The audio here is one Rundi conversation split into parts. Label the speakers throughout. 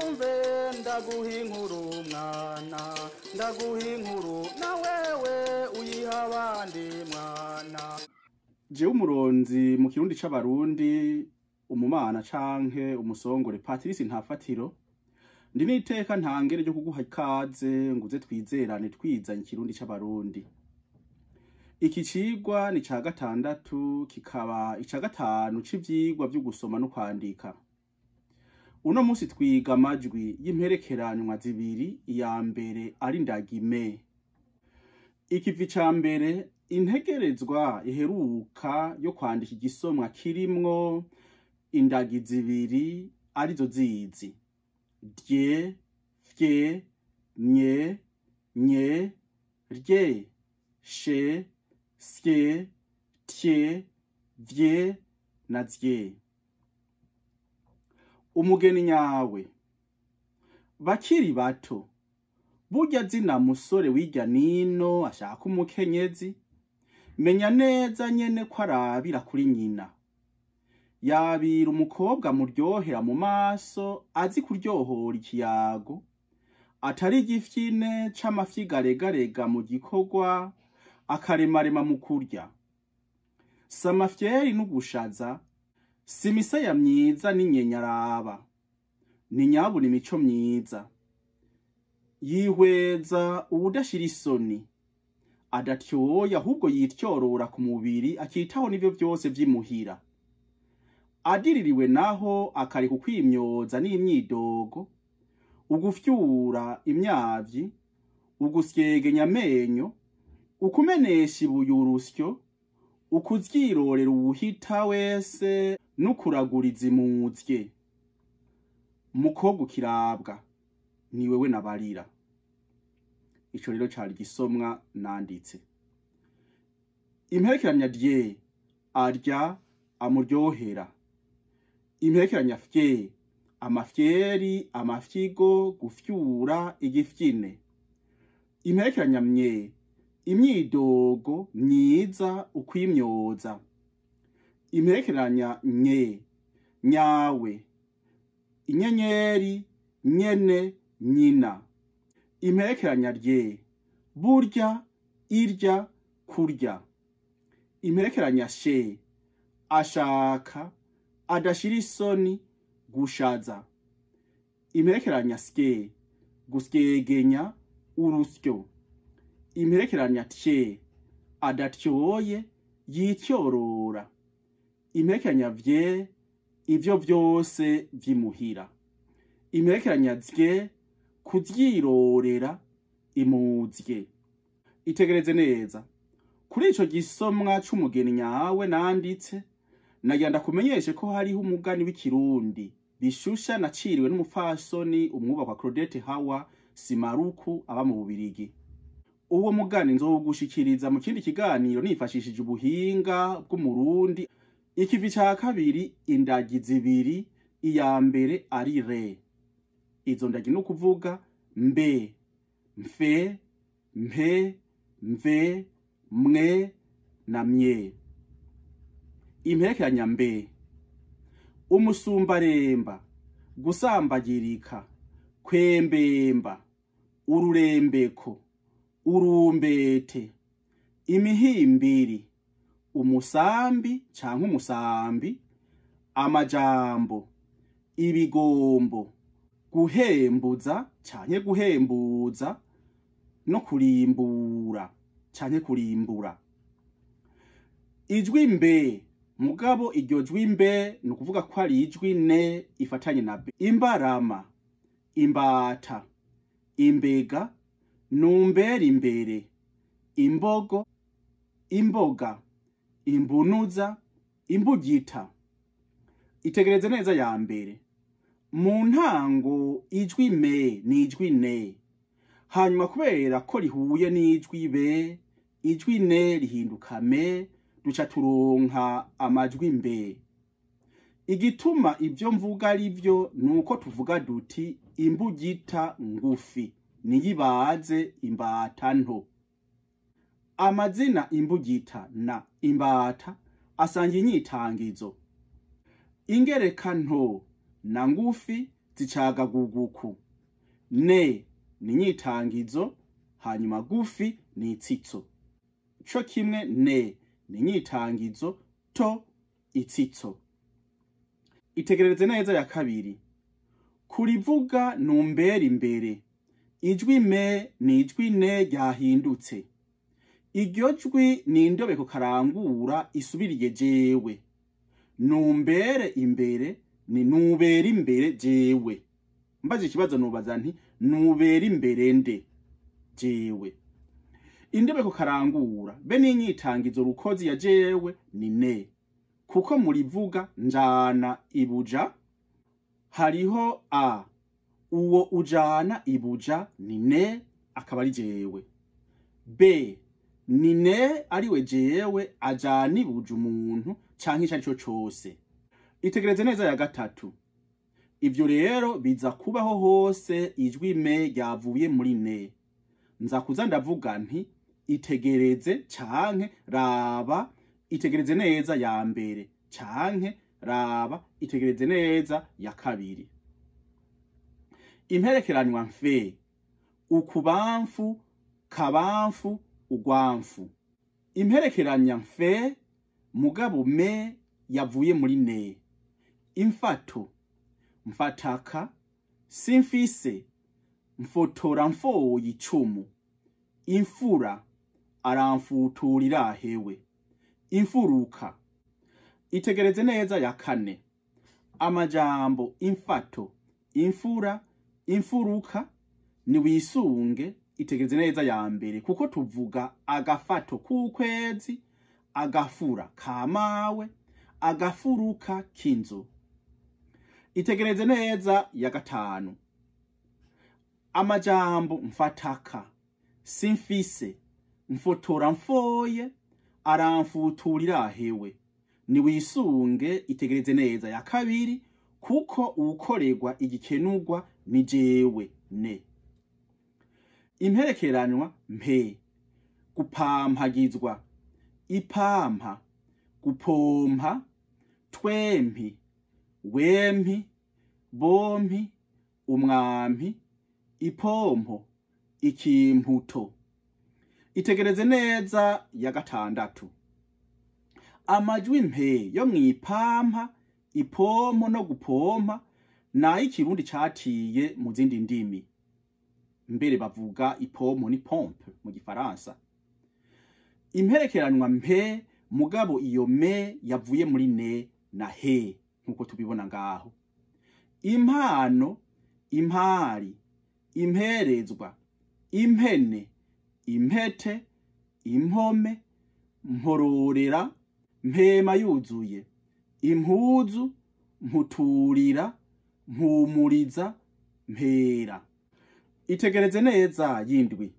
Speaker 1: Wumve ndaguha inkuru mwana, ndaguha inkuru na wewe uyiha abandi mwana.
Speaker 2: Jewe umuronzi mu kirundi c'abarundi, umumana canke umusongore Patrice Ntafatiro, ndi n'iteka ntangere ryo kuguha ikaze nguze twizerane twizanye ikirundi c'abarundi. Iki cigwa ni ca gatandatu, kikaba ica gatanu c'ivyigwa vyo gusoma no kwandika. Uno musi twiga amajwi y'imperekeranywa zibiri, iya mbere ari ndagime. Ikivi ca mbere, integerezwa iheruka yo kwandika igisomwa kirimwo indagi zibiri arizo zizi: dye, fye, nye, nye, rye, she, sye, tye, vye na zye. Umugeni nyawe. Bakiri bato, burya zina musore wirya nino ashaka umukenyezi, menya neza nyene ko arabira kuri nyina. Yabira umukobwa muryohera mu maso, azi kuryohora ikiyago, atari igifyine c'amafyiga aregarega mu gikorwa, akaremarema mu kurya. Si amafyeri n'ugushaza, si imisaya myiza n'inyenyaraba, ni nyabuna imico myiza. Yihweza uwudashira isoni, adatyoye ahubwo yityorora ku mubiri, akitaho n'ivyo vyose vy'imuhira. Adiririwe naho akareka ukwimyoza n'imyidogo, ugufyura imyavyi, ugusyegenya amenyo, ukumenesha ibuye urusyo, ukuvyirorera uwuhita wese, n'ukuraguriza imuzye. Mukobwa ukirabwa, ni wewe nabarira. Ico rero cari igisomwa nanditse. Imperekeranya dye, arya, amuryohera. Imperekeranya fye, amafyeri, amafyigo, gufyura, igifyine. Imperekeranya mye, imyidogo myiza, ukwimyoza. Imperekeranya nye, nyawe, inyenyeri, nyene, nyina. Imperekeranya rye, burya, irya, kurya. Imperekeranya she, ashaka, adashira isoni, gushaza. Imperekeranya sye, gusyegenya, urusyo. Imperekeranya tye, adatyoye, yityorora. Imperekeranya vye, ivyo vyose vy'imuhira. Imperekeranya zye, kuvyirorera, imuzye. Itegereze neza. Kuri ico gisomwa c'umugeni nyawe nanditse, nagira ndakumenyeshe ko hariho umugani w'ikirundi bishusha naciriwe n'umupfasoni umwubakwa Claudette Hawa Simaruku aba mu Bubirigi. Uwo mugani nzowugushikiriza mu kindi kiganiro nifashishije ubuhinga bw'umurundi. Ikivi ca kabiri, indagi zibiri, iya mbere ari re. Izo ndagi ni ukuvuga mbe, mfe, mpe, mve, mwe na mye. Imperekeranya mbe, umusumbaremba, gusambagirika, kwembemba, ururembeko, urumbete, imihimbiri, umusambi canke umusambi, amajambo, ibigombo, guhembuza canke guhembuza, no kurimbura canke kurimbura. Ijwi mbe, mugabo iryo jwi mbe ni ukuvuga ko ari ijwi ne ifatanye na b. Imbarama, imbata, imbega, numbera imbere, imbogo, imboga, imbunuza, imbugita. Itegereze neza ya mbere. Mu ntango ijwi me ni ijwi ne, hanyuma kubera ko rihuye n'ijwi be, ijwi ne rihinduka me, duca turonka amajwi mbe. Igituma ivyo mvuga ari vyo nuko tuvuga duti imbugita ngufi niyibaze imbata nto. Amazina imbugita na imbata asanga inyitangizo. Ingereka nto na ngufi zicagaguguku. Ne ni nyitangizo, hanyuma gufi ni itsitso. Co kimwe ne ni nyitangizo, to itsitso. Itegerereze neza ya kabiri. Kurivuga numbera imbere. Ijwi me ni ijwi ne ryahindutse. Iryo jwi ni indobeko karangura isubiriye jewe. Numbere imbere ni nubera imbere jewe. Mbaje ikibazo nubaza nti nubera imbere nde jewe. Indobeko karangura be n'inyitangizo rukozi ya jewe ni ne. Kuko murivuga njana ibuja hariho a uwo ujana ibuja ni ne akaba ari jewe. B ni ne ariwe jewe ajana ibuja umuntu canke ico arico cose. Itegereze neza ya gatatu. Ivyo rero biza kubaho hose ijwi me ryavuye muri ne. Nza kuza ndavuga nti itegereze canke raba itegereze neza ya mbere canke raba itegereze neza ya kabiri. Imperekeranywa mfe ukubamfu kabamfu ugwamfu. Imperekeranya mfe mugabo me yavuye muri ne. Imfato mfataka simfise mfotora mfoye icumu. Imfura aramfuturira hewe. Imfuruka. Itegereze neza ya kane. Amajambo imfato, imfura, imfuruka ni wisunge itegereze neza ya mbere kuko tuvuga agafato k'ukwezi, agafura kamawe, agafuruka k'inzu. Itegereze neza ya gatanu. Amajambo mfataka, simfise, mfotora mfoye, aramfuturira hewe. Ni wisunge itegereze neza ya kabiri kuko ukorerwa igikenurwa ni jewe ne. Imperekeranywa mpe gupampagizwa, ipampa, gupompa, twempi, wempi, bompi, umwampi, ipompo, ikimputo. Itegereze neza ya gatandatu. Amajwi mpe yo mwipampa, ipompo no gupompa nayo ikirundi catiye mu zindi ndimi. Mbere bavuga ipompo ni pompe mu gifaransa. Imperekeranywa mpe mugabo iyo me yavuye muri ne na he nkuko tubibona ngaho. Impano, impari, imperezwa, impene, impete, impome, mpororera, mpema yuzuye, impuzu, mputurira, mpumuriza, mpera. Itegereze neza yindwi.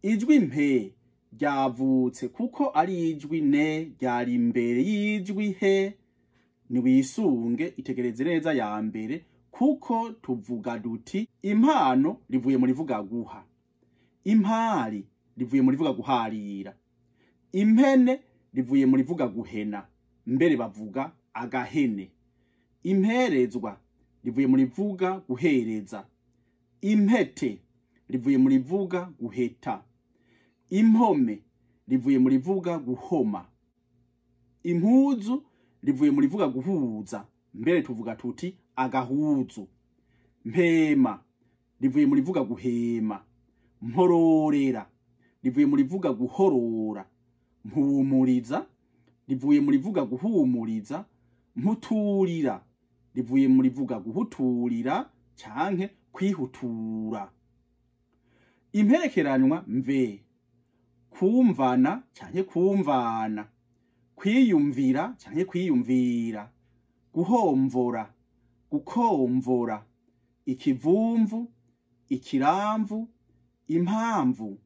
Speaker 2: Ijwi mpe ryavutse kuko ari ijwi ne ryari imbere y'ijwi he. Ni wisunge itegereze neza ya mbere kuko tuvuga duti impano rivuye muri vuga guha, impari rivuye muri vuga guharira, impene rivuye muri vuga guhena, mbere bavuga agahene, imperezwa rivuye muri vuga guhereza, impete rivuye muri vuga guheta, impome rivuye muri vuga guhoma, impuzu rivuye muri vuga guhuza, mbere tuvuga tuti agahuzu, mpema rivuye muri vuga guhema, mpororera rivuye muri vuga guhorora, mpumuriza rivuye muri vuga guhumuriza, mputurira rivuye muri vuga guhuturira canke kwihutura. Imperekeranywa mve kumvana canke kumvana, kwiyumvira canke kwiyumvira, guhomvora, gukomvora, ikivumvu, ikiramvu, impamvu.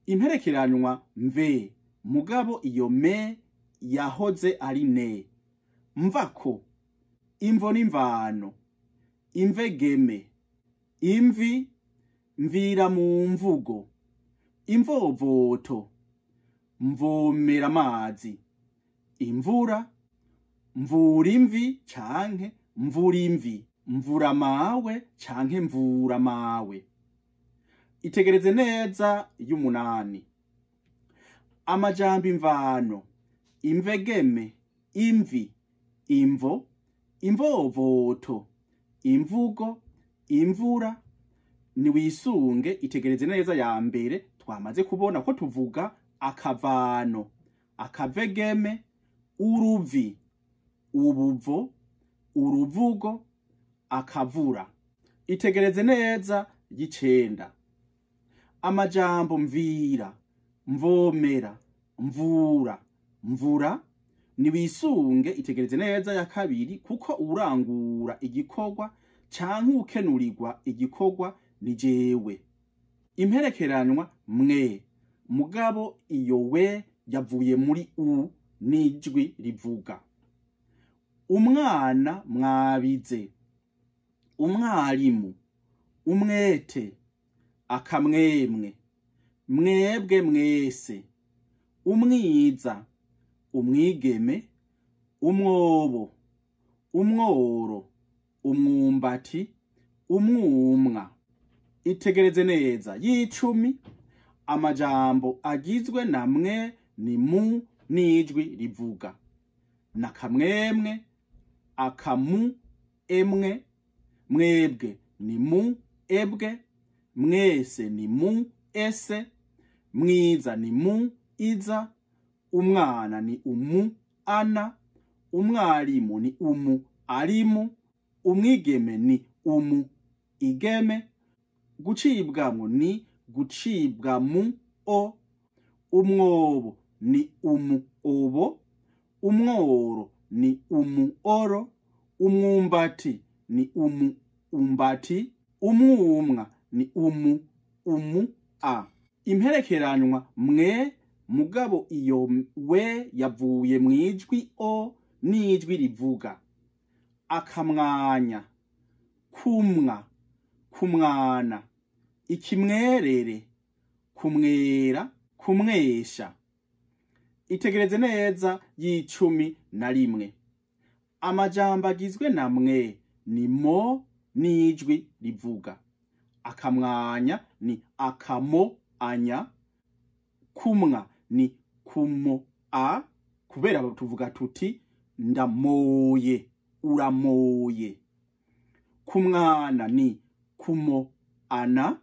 Speaker 2: Imperekeranywa mve mugabo iyo me yahoze ari ne. Mvako, imvo n'imvano, imvegeme, imvi, mvira mu mvugo, imvovoto, mvomera amazi, imvura, mvura imvi canke mvura imvi. Mvura mawe canke mvura mawe. Itegereze neza y'umunani. Amajambo imvano, imvegeme, imvi, imvo, imvovoto, imvugo, imvura. Niwisunge itegereze neza ya mbere twamaze kubona ko tuvuga akavano, akavegeme, uruvi, ubuvo, uruvugo, akavura. Itegereze neza y'icenda. Amajambo mvira, mvomera, mvura, mvura. Niwisunge itegereze neza ya kabiri kuko urangura igikorwa canke ukenurirwa igikorwa ni jewe. Imperekeranwa mwe, mugabo iyo we yavuye muri u n'ijwi rivuga. Umwana mwabize, umwarimu, umwete, akamwemwe, mwebwe mwese, umwiza, umwigeme, umwobo, umworo, umwumbati, umwumwa. Itegereze neza y'icumi. Amajambo agizwe na mwe ni mu n'ijwi rivuga. Nakamwemwe, akamu emwe, mwebwe ni mu ebwe, mwese ni mu ese, mwiza ni mu iza, umwana ni umu ana, umwarimu ni umu arimu, umwigeme ni umu igeme, gucibwamwo ni gucibwa mu o, umwobo ni umu obo, umworo ni umu oro, umwumbati ni umu umbati, umwumwa ni umu umu a. Imperekeranwa mwe, mugabo iyo we yavuye mwijwi o n'ijwi rivuga. Akamwanya, kumwa, kumwana, ikimwerere, kumwera, kumwesha. Itegereze neza y'icumi na rimwe. Amajambo agizwe na mwe ni mo n'ijwi rivuga. Akamwanya ni akamo anya, kumwa ni kumo a, kubera tuvuga tuti ndamoye, uramoye. Kumwana ni kumo ana,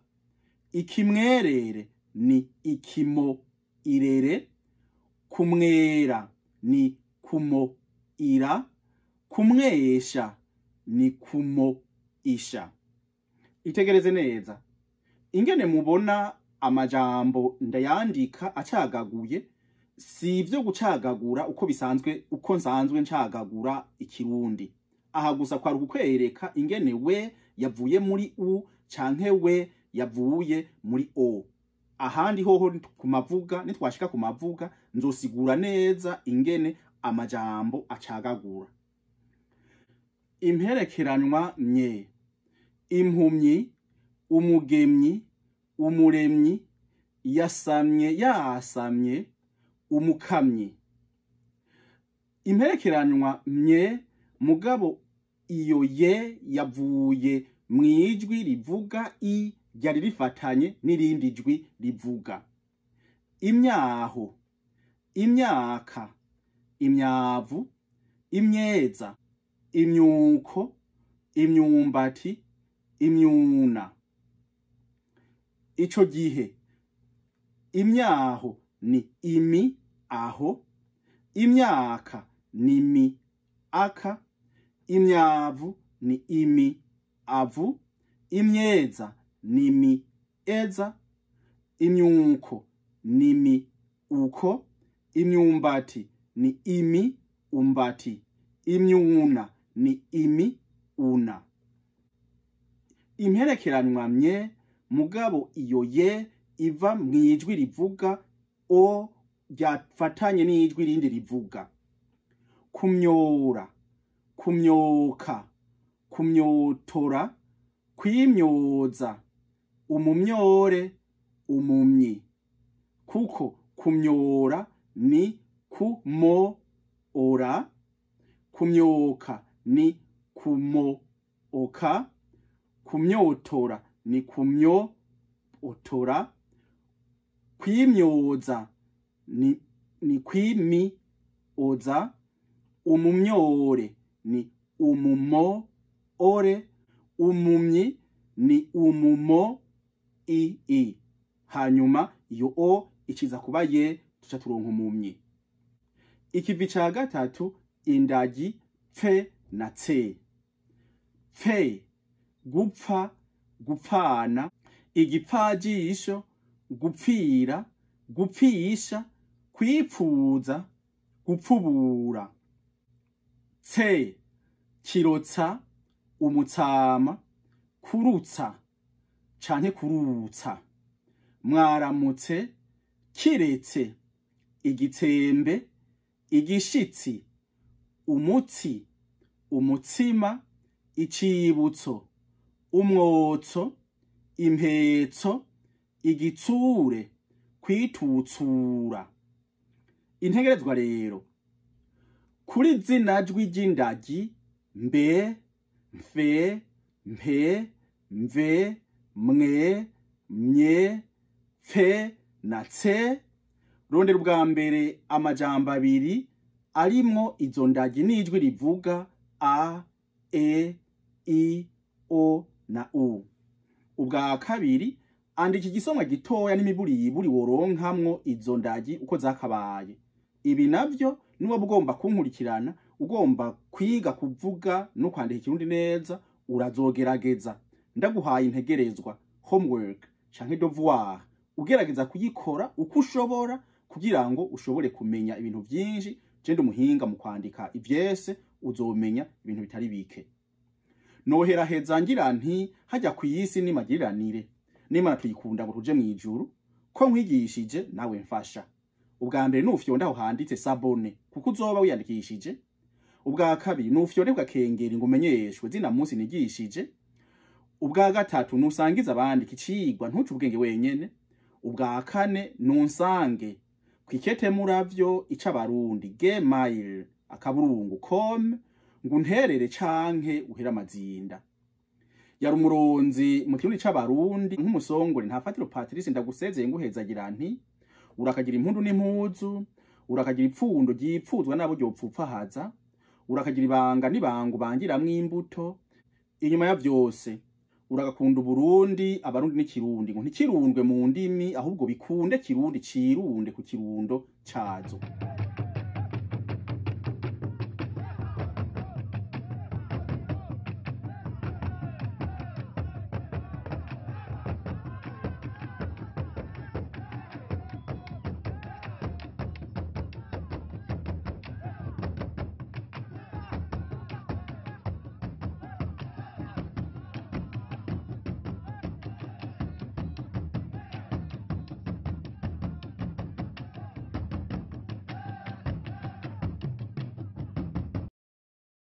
Speaker 2: ikimwerere ni ikimo irere, kumwera ni kumo ira, kumwesha ni kumo isha. Itegereze neza ingene mubona amajambo ndayandika acagaguye. Si ivyo gucagagura uko bisanzwe, uko nsanzwe ncagagura ikirundi. Aha gusa kwari kukwereka ingene we yavuye muri u canke we yavuye muri o. Ahandi hoho kumavuga, nitwashika kumavuga nzosigura neza ingene amajambo acagagura. Imperekeranwa mye, impumyi, umugemyi, umuremyi, yasamye, yasamye, umukamyi. Imperekeranwa mye, mugabo iyo ye yavuye mwijwi rivuga i ryari rifatanye n'irindi jwi rivuga. Imyaho, imyaka, imyavu, imyeza, imyuko, imyumbati, imyuna. Ico gihe imyaho ni imi aho, imyaka ni mi aka, imyavu ni imi avu, imyeza ni mi eza, imyuko ni mi uko, imyumbati ni imi umbati, imyuna ni imi una. Imperekeranwa mye, mugabo iyo ye iva mwijwi rivuga o ryafatanye n'ijwi rindi rivuga. Kumyora, kumyoka, kumyotora, kwimyoza, umumyore, umumyi. Kuko kumyora ni kumo ora, kumyoka ni kumo oka, kumyotora ni kumyo otora, kwimyoza ni kwimi oza, umumyore ni umumo ore, umumyi ni umumo i i. Hanyuma iyo o ikiza kuba ye, tuca turonka umumyi. Ikivi ca gatatu, indagi pfe na tse. Pfe, gupfa, gupfana, igipfajisho, gupfira, gupfisha, kwipfuza, gupfubura. Tse, kirotsa, umutsama, kurutsa canke kurutsa, mwaramutse, kiretse, igitsembe, igishitsi, umutsi, umutsima, icibutso, umwotso, impetso, igitsure, kwitutsura. Integerezwa rero kuri zina jwi ry'indagi mbe, mfe, mpe, mve, mwe, mye, pfe na tse. Rondera ubwa mbere amajambo abiri arimwo izo ndagi n'ijwi rivuga a, e, i, o na u. Ubwa kabiri, andika igisomwa gitoya n'imiburiburi woronkamwo izo ndagi uko zakabaye. Ibi navyo niba ugomba kunkurikirana, ugomba kwiga kuvuga no kwandika ikirundi neza, urazogerageza. Ndaguhaye integerezwa, homework canke devoir, ugerageza kuyikora uko ushobora kugira ngo ushobore kumenya ibintu vyinshi. Je ndi umuhinga mu kwandika ivyese, uzomenya ibintu bitari bike. Noheraheza ngira nti hajya kw'isi nimagiriranire, n'Imana tuyikunda ngo tuje mw'ijuru, ko nkwigishije nawe mfasha. Ubwa mbere nufyonda aho handitse s'abonner kuko uzoba wiyandikishije. Ubwa kabiri nufyonde ugakengera ngo umenyeshwe zina munsi nigishije. Ubwa gatatu nusangiza abandi kicigwa, ntuce ubwenge wenyene. Ubwa kane nunsange kwikete muravyo icabarundi gmail.com ngo unterere canke uhera amazinda. Yari umuronzi mu kirundi c'abarundi nk'umusongore Ntafatiro Patrice, ndagusezeye nguhezagira nti urakagira impundu n'impuzu, urakagira ipfundo ryipfuzwa nabo ryopfupfahaza, urakagira ibanga n'ibango bangiramwo imbuto. Inyuma ya vyose uragakunda Uburundi, abarundi n'ikirundi, ngo ntikirundwe mu ndimi ahubwo bikunde kirundi cirunde ku kirundo cazo.